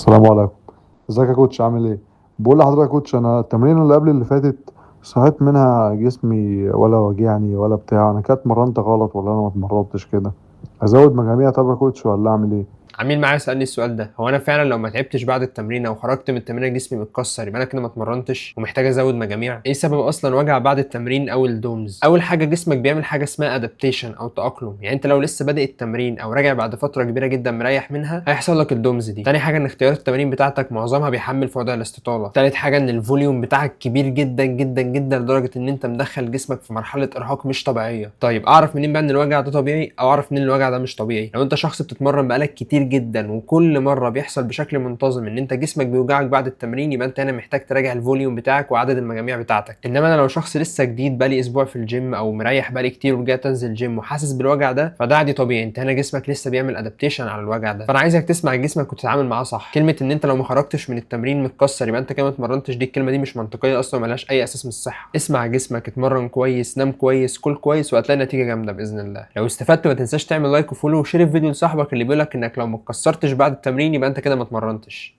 السلام عليكم. ازيك يا coach؟ عامل ايه؟ بقول لحضرتك يا coach، انا التمرين اللي قبل اللي فاتت صحيت منها جسمي ولا وجعني ولا بتاع. انا كده اتمرنت غلط ولا انا ما اتمرنتش كده؟ ازود مجاميع طب يا coach ولا اعمل ايه؟ عميل معايا سالني السؤال ده: هو انا فعلا لو ما تعبتش بعد التمرين او خرجت من التمرين جسمي متكسر يبقى انا كده ما اتمرنتش ومحتاج ازود مجاميع؟ ايه سبب اصلا وجع بعد التمرين او ال DOMS؟ اول حاجه، جسمك بيعمل حاجة اسمها adaptation او تاقلم، يعني انت لو لسه بادئ التمرين او راجع بعد فترة كبيرة جدا مريح منها هيحصل لك ال DOMS دي. تاني حاجه، ان اختيارات التمارين بتاعتك معظمها بيحمل في وضع الاستطاله. تالت حاجه، ان ال volume بتاعك كبير جدا جدا جدا لدرجة ان انت مدخل جسمك في مرحلة ارهاق مش طبيعيه. طيب اعرف منين بقى ان الوجع ده طبيعي او اعرف منين الوجع ده مش طبيعي؟ لو انت شخص بتتمرن بقالك كتير جدا وكل مرة بيحصل بشكل منتظم ان انت جسمك بيوجعك بعد التمرين، يبقى انت هنا محتاج تراجع ال volume بتاعك وعدد المجاميع بتاعتك. انما انا لو شخص لسه جديد بقالي اسبوع في الجيم او مريح بقالي كتير ورجعت انزل الجيم وحاسس بالوجع ده، فده عادي طبيعي، انت هنا جسمك لسه بيعمل adaptation على الوجع ده. فانا عايزك تسمع جسمك وتتعامل معاه صح. كلمة ان انت لو ما خرجتش من التمرين متكسر يبقى انت كده ما اتمرنتش، دي الكلمة دي مش منطقية اصلا وملهاش اي اساس من الصحه. اسمع جسمك، اتمرن كويس، نام كويس، كل كويس، وهتلاقي نتيجة جامدة باذن الله. لو استفدت ما تنساش تعمل like و follow و share الفيديو لصاحبك اللي بيقولك انك لو ما اتكسرتش بعد التمرين يبقى انت كده ما اتمرنتش.